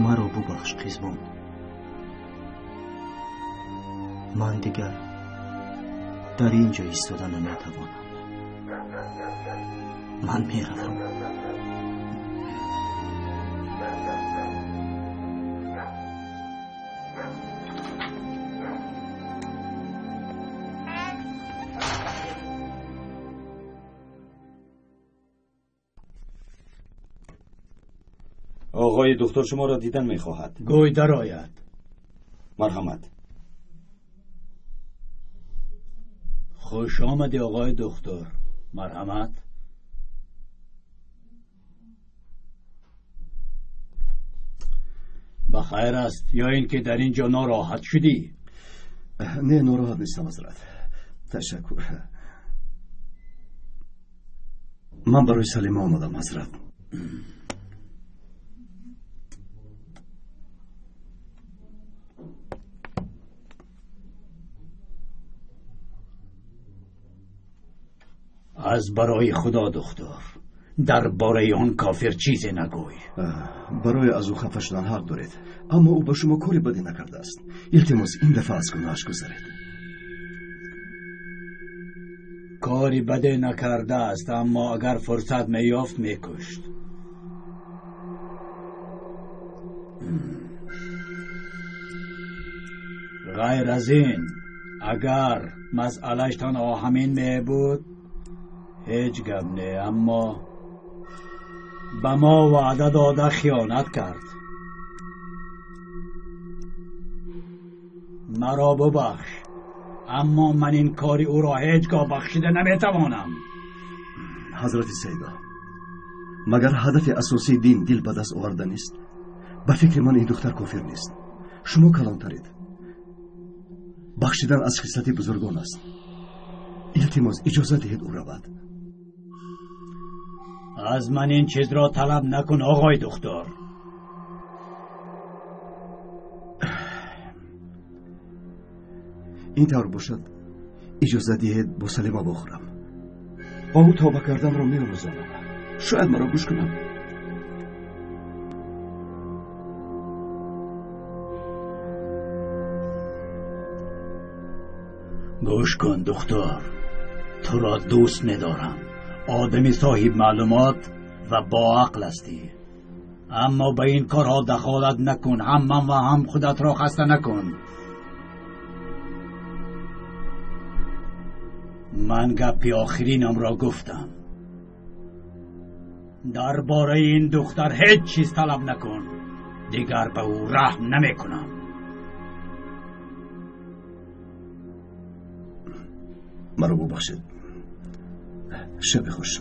S20: Маро бубахш, Қизбон. Ман дигар дар ин ҷо истода наметавонам. Ман меравам.
S9: Оғои духтур шуморо дидан мехоҳад.
S16: Гӯй дарояд.
S9: Марҳамат.
S16: Хуш омадӣ, оғои духтур. Марҳамат. Ба хайр аст ё ин ки дар ин ҷо нороҳат шудӣ?
S7: Не, нороҳат нестам, ҳазрат. Ташаккур. Ман барои Салима омадам, ҳазрат.
S16: Аз барои худо, духтур, дар бораи он кофир чизе нагӯй.
S7: Барои аз ӯ хафа шудан ҳақ доред, аммо ӯ ба шумо кори бадӣ накардааст. Илтимос, ин дафъа аз гуноҳаш гузаред.
S16: Кори баде накардааст, аммо агар фурсат меёфт, мекушт. Ғайр аз ин, агар масъалаш танҳо ҳамин мебуд, ҳеҷ гап не, аммо ба мо ваъда дода хиёнат кард. Маро бубахш, аммо ман ин кори ӯро ҳеҷ гоҳ бахшида наметавонам.
S7: Ҳазрати Саида, магар ҳадафи асосии дин дил ба даст овардан нест? Ба фикри ман ин духтар кофир нест. Шумо калонтаред. Бахшидан аз хислати бузургон аст. Илтимос, иҷоза диҳед ӯ равад.
S16: Аз ман ин чизро талаб накун, оғои духтур.
S7: Ин тавр бошад, иҷоза диҳед бо Салима бохӯрам. Ба ӯ тавба карданро меомӯзонам. Шояд маро гӯш кунад.
S16: Гӯш кун, духтур, туро дӯст медорам. Одами соҳиб маълумот ва боақл ҳастӣ. Аммо ба ин корҳо дахолат накун. Ҳам ман ва ҳам худатро хаста накун. Ман гапи охиринамро гуфтам. Дар бораи ин духтар ҳеҷ чиз талаб накун. Дигар ба ӯ раҳм намекунам.
S7: Маро бубахшед. Шаби хуш.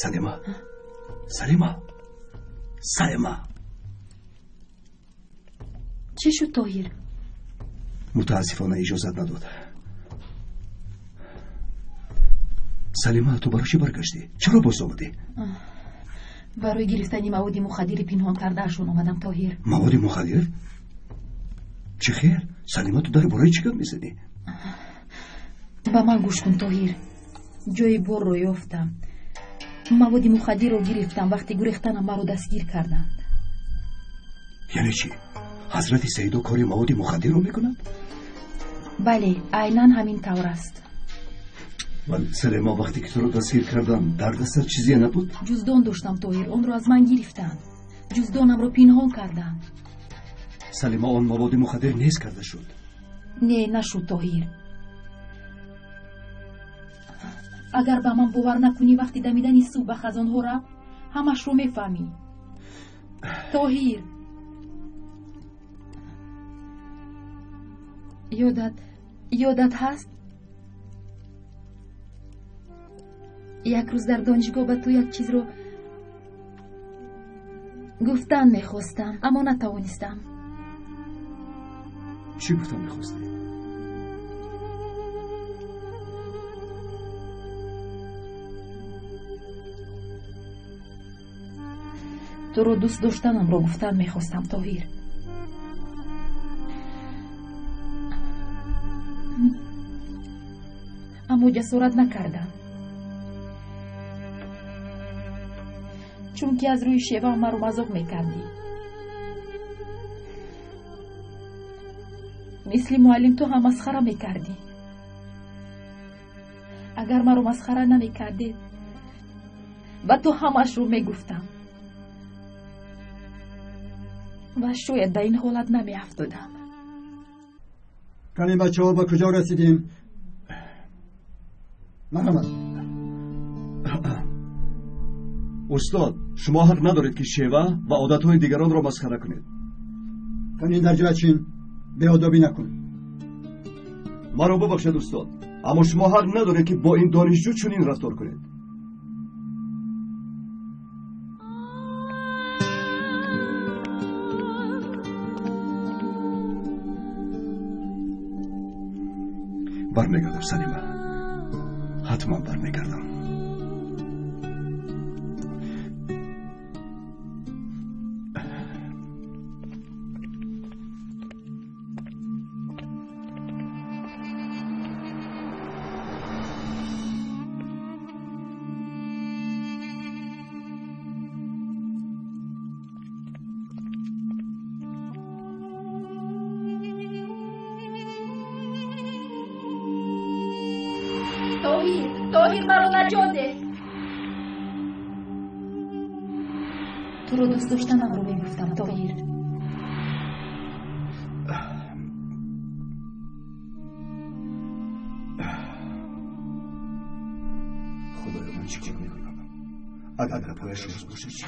S7: Салима, Салима, Салима.
S8: Чӣ шуд, Тоҳир?
S7: Мутаассифона иҷозат надод. Салима, ту барои чӣ баргаштӣ? Чаро боз омадӣ?
S8: Барои гирифтани маводи мухаддири пинҳон кардаашон омадам, Тоҳир.
S7: Маводи мухаддир? Чӣ хел? Салима, ту дар бораи чӣ гап мезанӣ?
S8: Ба ман гӯш кун, Тоҳир. Ҷои борро ёфтам. Маводи мухаддирро гирифтам. Вақти гурехтанам маро дастгир карданд.
S7: Яъне чӣ? Ҳазрати Саидо кори маводи мухаддирро мекунад?
S8: Бале, айнан ҳамин тавр аст.
S7: Вале Салима, вақте ки туро дастгир кардам, дар дастат чизе набуд?
S8: Ҷуздон доштам, Тоҳир. Онро аз ман гирифтанд. Ҷуздонамро пинҳон карданд.
S7: Салима, он маводи мухаддир нест карда шуд.
S8: Не, нашуд, Тоҳир. Агар ба ман бовар накунӣ, вақти дамидани субҳ ба хазонҳо рафт, ҳамашро мефаҳмӣ. Тоҳир, ёдат ҳаст? Як рӯз дар донишгоҳ ба ту як чизро гуфтан мехостам, аммо натавонистам.
S7: Чӣ гуфтан мехостӣ?
S8: Туро дӯст доштанамро гуфтан мехостам, Тоҳир. Аммо ҷасорат накардам, чунки аз рӯи шева маро мазоқ мекардӣ. Мисли муаллим ту ҳам масхара мекардӣ. Агар маро масхара намекардед, ба ту ҳамашро мегуфтам ва шояд ба ин ҳолат намеафтодам.
S18: Кани бачаҳо, ба куҷо расидем? Марҳамат.
S7: Устод, шумо ҳақ надоред ки шева ва одатҳои дигаронро масхара кунед.
S18: Кани дар ҷоят чин, беодобӣ накун.
S7: Маро бубахшед, устод, аммо шумо ҳақ надоред ки бо ин донишҷӯ чунин рафтор кунед. Бармегардам, Салима. Ҳатман бармегардам.
S8: Тоҳир, маро наҷот деҳ. Туро дӯст доштанамро мегуфтам, Тоҳир.
S7: Худоё, ман чӣ кор мекунам? Агар гапҳояш рост бошад чӣ?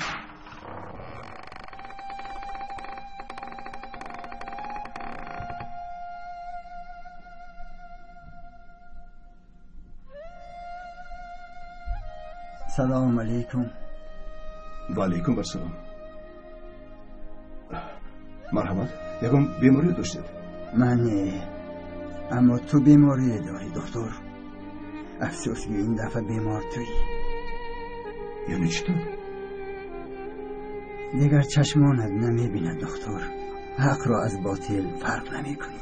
S18: Салом алейкум.
S7: Ва алейкум ассалом. Марҳамат, ягон беморӣ доштед?
S18: Ман не, аммо ту беморӣ дорӣ, доктор. Афсӯс ки ин дафъа бемор туӣ.
S7: Яъне чӣ тавр?
S18: Дигар чашмонат намебинад, доктор. Ҳақро аз ботил фарқ намекунӣ.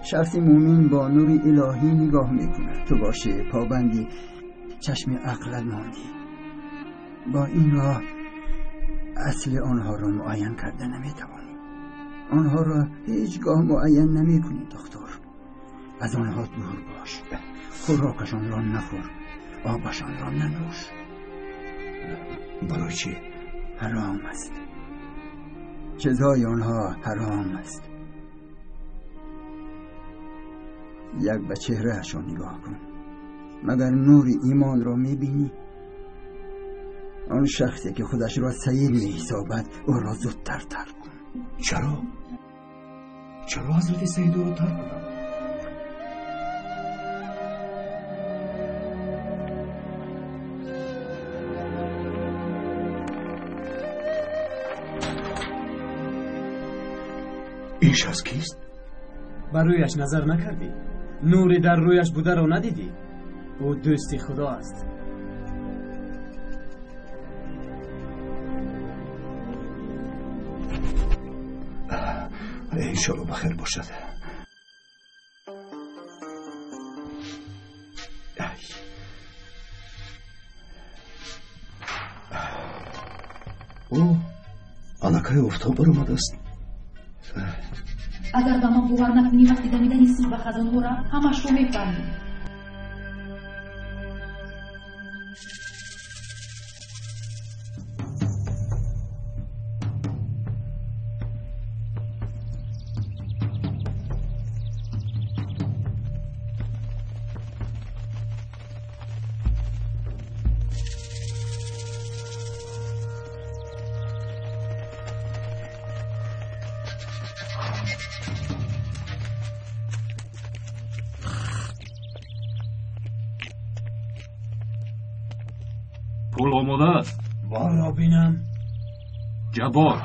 S18: Шахси мӯмин бо нури илоҳӣ нигоҳ мекунад. Ту бошӣ побанди чашми ақлат мондӣ. Бо ин роҳ асли онҳоро муайян карда наметавонӣ. Онҳоро ҳеҷ гоҳ муайян намекунӣ, доктор. Аз онҳо дур бош. Хӯрокашонро нахӯр, обашонро нанӯш.
S7: Барои чӣ?
S18: Ҳаром аст. Чизҳои онҳо ҳаром аст. Як ба чеҳраашон нигоҳ кун. Магар нури имонро мебинӣ? Он шахсе ки худашро саид меҳисобад, ӯро зудтар тарк кун.
S7: Чаро? Чаро ҳазрати Саид ӯро тарк кунам? Ин шахс кист?
S21: Ба рӯяш назар накардӣ? Нури дар рӯяш бударо надидӣ? Ӯ дӯсти Худо аст.
S7: Иншоалло ба хайр бошад. Ӯ аллакай офтоб баромадааст.
S8: Агар ба ман бовар накунӣ, вақти дамидани сир ба хазонҳоро ҳамашро мефаҳмӣ.
S6: Пул омода аст.
S16: Борро бинам.
S6: Ҷаббор.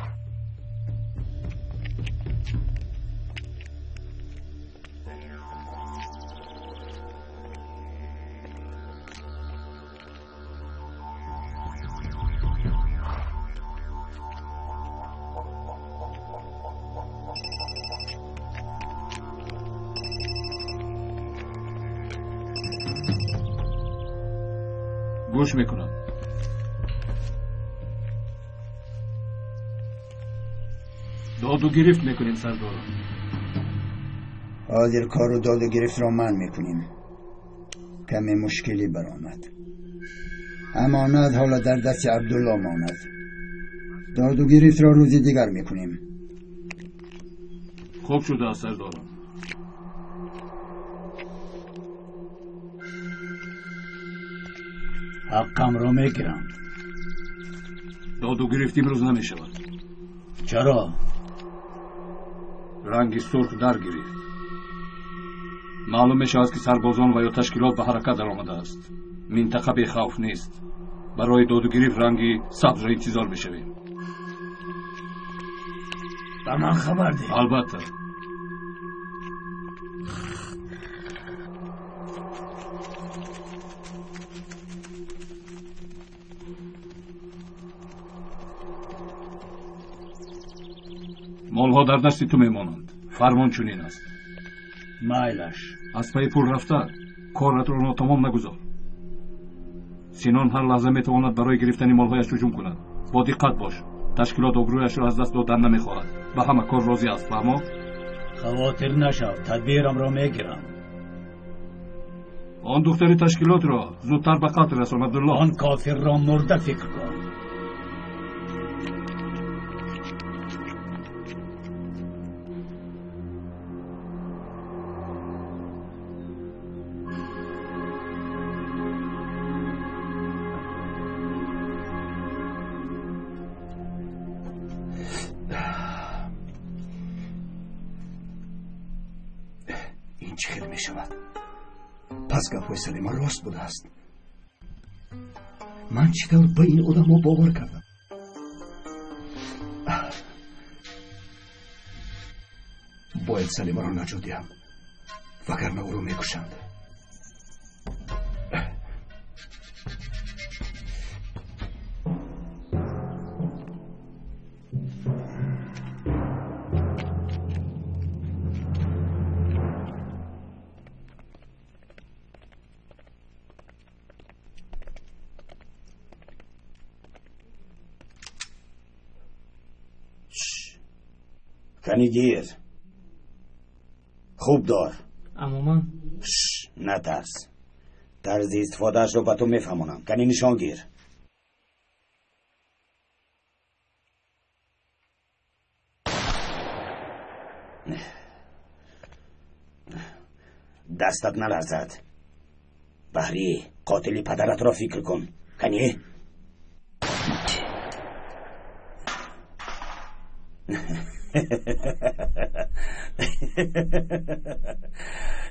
S6: Гӯш мекунам. Доду гирифт мекунем, сардорам.
S18: Ҳозир кору доду гирифтро ман мекунем. Каме мушкилӣ баромад. Амонат ҳоло дар дасти Абдулло монад. Доду гирифтро рӯзи дигар мекунем.
S6: Хуб шудааст, сардорам.
S16: Ҳаққамро мегирам.
S6: Доду гирифт имрӯз намешавад.
S16: Чаро?
S6: Ранги сурх дар гирифт. Маълум мешавад ки сарбозон ва ё ташкилот ба ҳаракат даромадааст. Минтақа бехавф нест. Барои доду гирифт ранги сабзро интизор мешавем.
S16: Ба ман хабар деҳ.
S6: Албатта. Молҳо дар дасти ту мемонанд. Фармон чунин аст.
S16: Майлаш.
S6: Аз пайи пул рафта коратро нотамом нагузор. Синон ҳар лаҳза метавонад барои гирифтани молҳояш ҳуҷум кунад. Бо диққат бош. Ташкилот обрӯяшро аз даст додан намехоҳад. Ба ҳама кор розӣ аст, фаҳмо?
S16: Хавотир нашав, тадбирамро мегирам.
S6: Он духтари ташкилотро зудтар ба қатл расон, Абдулло.
S16: Он кофирро мурда фикр кун.
S7: Ин чӣ хел мешавад? Пас гапҳои Салима рост будааст. Ман чӣ тавр ба ин одамҳо бовар кардам? Бояд Салимаро наҷот диҳам, вагарна ӯро мекушанд.
S9: Канигир, хуб дор.
S12: Аммо ман
S9: натарс, тарзи истифодаашро ба ту мефаҳмонам. Кани нишон гир. Дастат наларзад. Баҳри қотили падаратро фикр кун. Кани?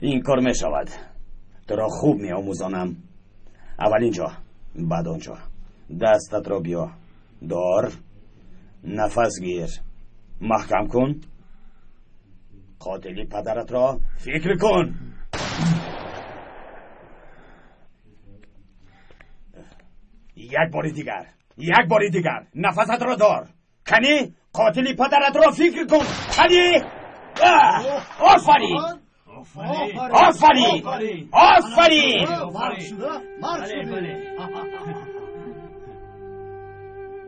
S9: Ин кор мешавад. Туро хуб меомӯзонам. Аввал инҷо, баъд онҷо. Дастатро биё дор, нафас гир, маҳкам кун. Қотили падаратро фикр кун. Як бори дигар, як бори дигар нафасатро дор. Кани, қотили падаратро фикр кун. Кани! Офарин! Офарин! Офарин!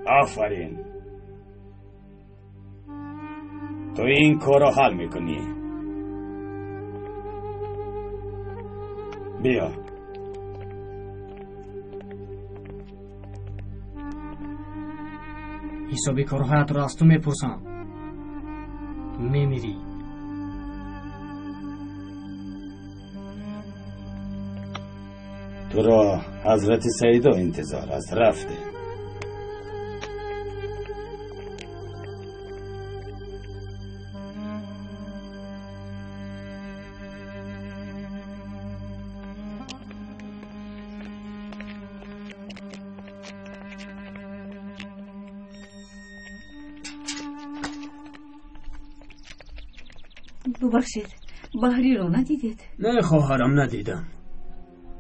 S9: Офарин! Ту ин корро ҳал мекунӣ. Биё.
S12: Ҳисоби корҳоятро аз ту мепурсам. Мемирӣ.
S9: Туро ҳазрати Саидо интизор аст. Рафте.
S10: Бубахшед, Баҳриро надидед?
S21: Не, хоҳарам, надидам.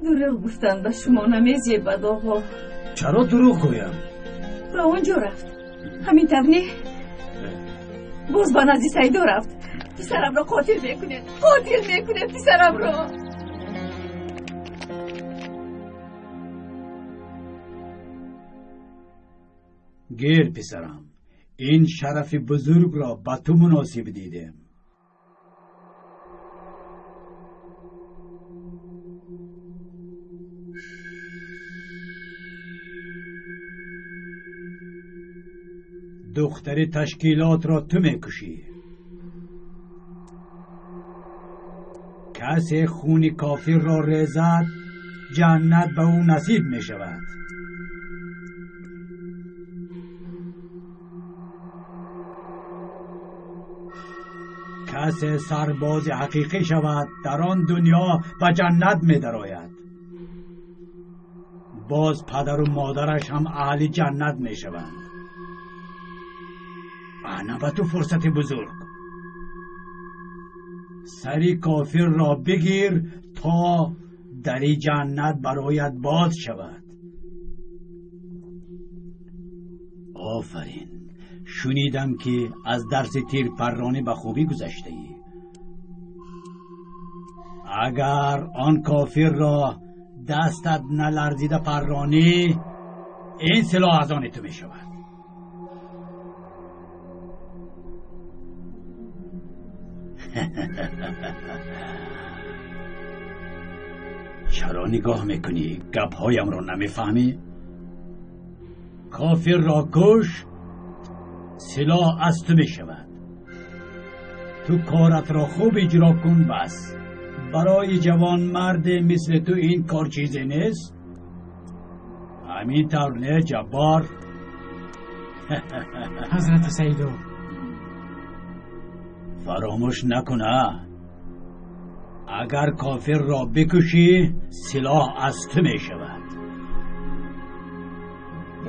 S10: Дурӯғ гуфтан ба шумо намезебад, оғо.
S21: Чаро дурӯғ гӯям?
S10: Ба он ҷо рафт. Ҳамин тавр не? Боз ба назди Саидо рафт. Писарамро қотил мекунед, қотил мекунед писарамро.
S16: Гир, писарам, ин шарафи бузургро ба ту муносиб дидем. Духтари ташкилотро ту мекушӣ. Касе хуни кофирро резад, ҷаннат ба ӯ насиб мешавад. Касе сарбози ҳақиқӣ шавад, дар он дунё ба ҷаннат медарояд. Боз падару модараш ҳам аҳли ҷаннат мешаванд. Ана ба ту фурсати бузург. Сари кофирро бигир, то дари ҷаннат бароят боз шавад. Офарин! Шунидам, ки аз дарси тирпарронӣ ба хубӣ гузаштаӣ. Агар он кофирро дастат наларзида парронӣ, ин силоҳ аз они ту мешавад. Чаро нигоҳ мекунӣ? Гапҳоямро намефаҳмӣ? Кофирро куш, силоҳ аз ту мешавад. Ту коратро хуб иҷро кун, бас. Барои ҷавонмарде мисли ту ин кор чизе нест. Ҳамин тавр не, Ҷаббор?
S12: Ҳазрати Саидо,
S16: фаромӯш накуна, агар кофирро бикушӣ, силоҳ аз ту мешавад.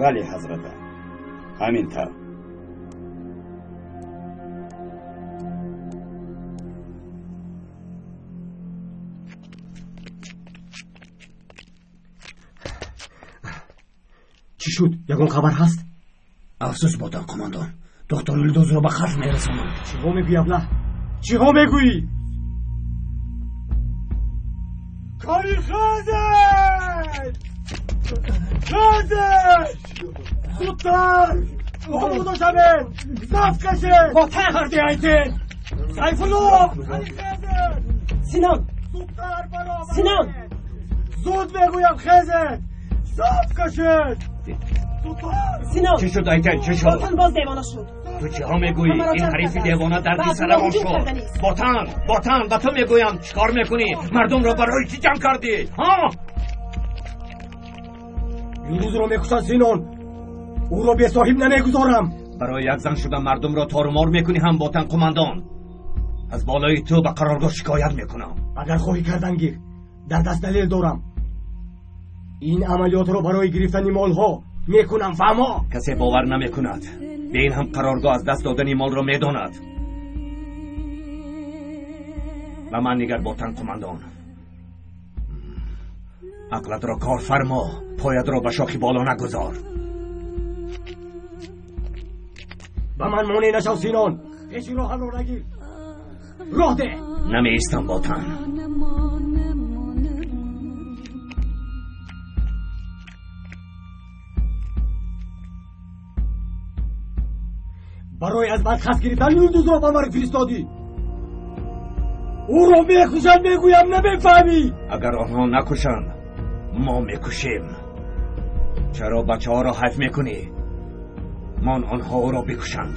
S9: Бале, ҳазрата, ҳамин тавр.
S15: Чӣ шуд? Ягон хабар ҳаст?
S13: Афсӯс, ботан қумондон, доктор Юлдузро ба қатл мерасонанд.
S15: Чиҳо мегӯӣ, абла? Чиҳо мегӯӣ? Кори хазед! Хазед! Зудтар! Омода шавед! Саф кашед!
S19: Ботан!
S15: Карди Айтен! Сайфулло!
S19: Синон!
S15: Зудтар баромад!
S19: Синон!
S15: Зуд мегӯям, хезед! Саф кашед!
S19: Синон!
S13: Чӣ шуд, Айтен? Чӣ шуд?
S19: Ботан боз девона шуд.
S13: Ту чиҳо мегӯӣ? Ин ҳарифи девона дарди сарамон шуд. Ботан, ботан, ба ту мегӯям, чӣ кор мекунӣ? Мардумро барои чӣ ҷамъ кардӣ? Ҳа?
S15: Юлдузро мекушад, Синон. Ӯро бесоҳиб намегузорам.
S13: Барои як зан шуда мардумро торумор мекунӣ ҳам, ботан қумандон. Аз болои ту ба қароргоҳ шикоят мекунам.
S15: Агар хоҳӣ кардан гир, дар даст далел дорам. Ин амалиётро барои гирифтани молҳо мекунам, фаҳмо?
S13: Касе бовар намекунад. Бе ин ҳам қароргоҳ аз даст додани молро медонад. Ба ман нигар, ботан қумандон. Ақлатро кор фармо, поятро ба шохи боло нагузор.
S15: Ба ман монеъ нашав, Синон. Пеши роҳамро нагир. Роҳ деҳ.
S13: Намеистам, ботан.
S15: Барои аз ман хас гирифтан Юлдузро ба марг фиристодӣ. Ӯро мекушанд, мегӯям, намефаҳмӣ.
S13: Агар онҳо накушанд, мо мекушем. Чаро бачаҳоро ҳайф мекунӣ? Мон онҳо ӯро бикушанд.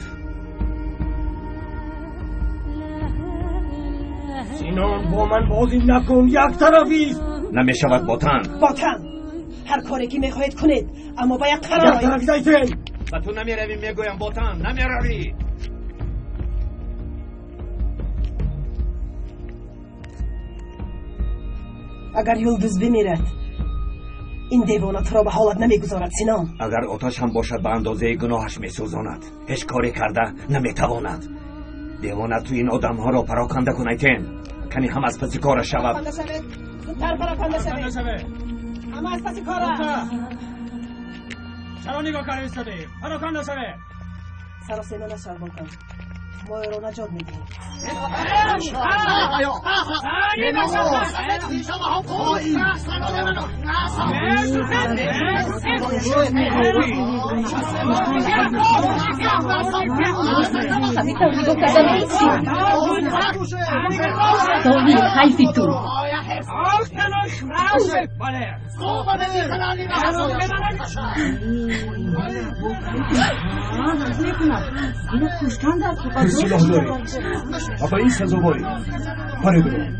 S15: Синон, бо ман бозӣ накун, яктарафист.
S13: Намешавад, ботан.
S19: Ботан, ҳар коре ки мехоҳед кунед, аммо ба як қарор.
S15: Яктарафист, Айтен.
S13: Ба ту намеравӣ, мегӯям, ботан, намеравӣ.
S19: Агар Юлдуз бимирад, ин девона туро ба ҳолат намегузорад, Синон.
S13: Агар оташ ҳам бошад, ба андозаи гуноҳаш месӯзонад. Ҳеҷ коре карда наметавонад. Девона ту ин одамҳоро пароканда кун, Айтен. Кани ҳам аз паси кораш шавад.
S19: Зудтар пароканда шавед. Ҳама аз паси кораш.
S12: Чаро нигоҳ карда истодаӣ? Пароканда шавед.
S19: Саросема нашав, ботан. Мо ӯро наҷот медиҳем.
S17: Ҳамин тавр нигоҳ карда меистӣ? Тоҳир, ҳайфи ту.
S7: Ту силоҳ дорӣ ва ба ин сазоворӣ. Паре бирон.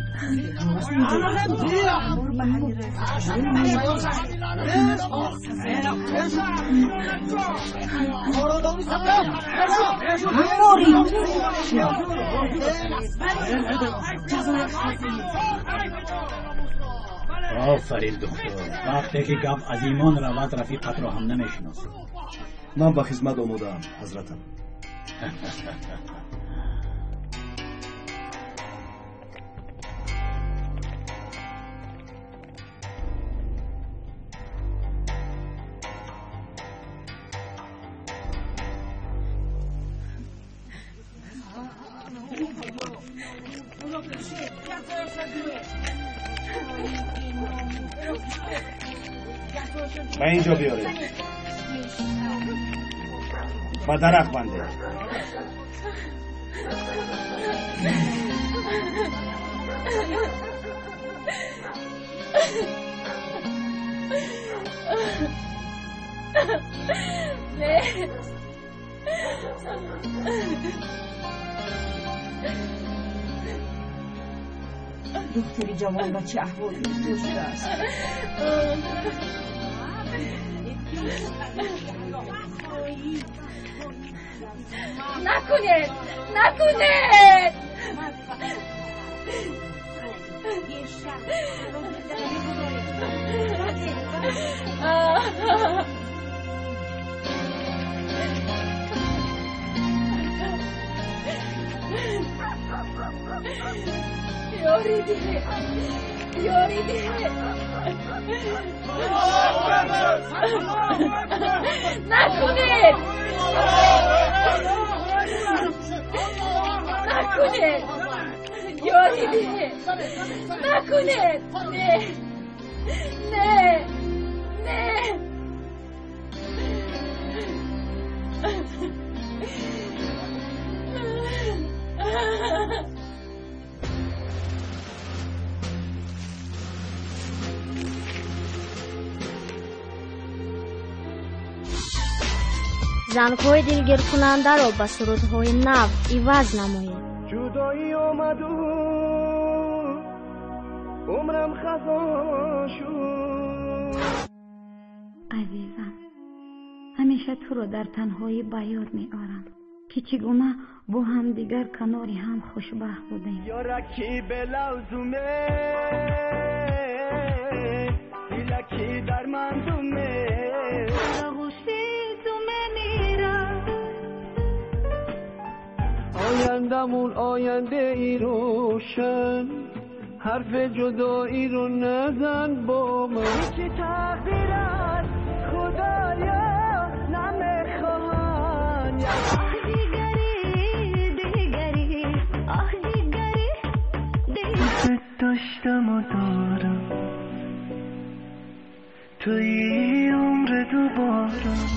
S16: Офарин, доктор. Вақте ки гап аз имон равад, рафиқатро ҳам намешиносӣ.
S7: Ман ба хизмат омодаам, ҳазратам.
S9: Ба инҷо биёред. Ба дарахт бандед.
S2: Духтари ҷавон ба чӣ аҳвол гирифтор шудааст?
S5: Накунед! Накунед!
S10: Ёрӣ диҳед, ёрӣ диҳед. Накунед, накунед, ёрӣ диҳед, накунед. Не, не, не.
S1: Зангҳои дилгиркунандаро ба сурудҳои нав иваз намоед.
S22: Ҷудоӣ омаду умрам хазон шуд.
S23: Азизам, ҳамеша туро дар танҳоӣ ба ёд меорам, ки чӣ гуна бо ҳамдигар канори ҳам хушбахт будем.
S22: Ёраки белавзуме, дилаки дар мандуме,
S23: оғӯши ту мемирам.
S22: Ояндамун оянде ای روشن، حرف جدایی رو نزن با من. چی تقدیر است خدایا نمیخواهن.
S23: آه دیگری دیگری، آه دیگری دیگری.
S22: داشتم و دارم توی عمر دوبارم.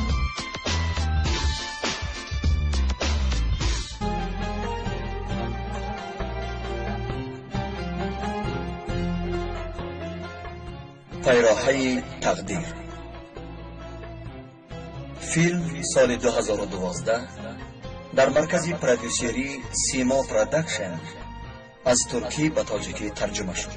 S24: Пайроҳаи тақдир. Филм соли 2012 дар маркази продюсерии Симо Продакшн аз туркӣ ба тоҷикӣ тарҷума шуд.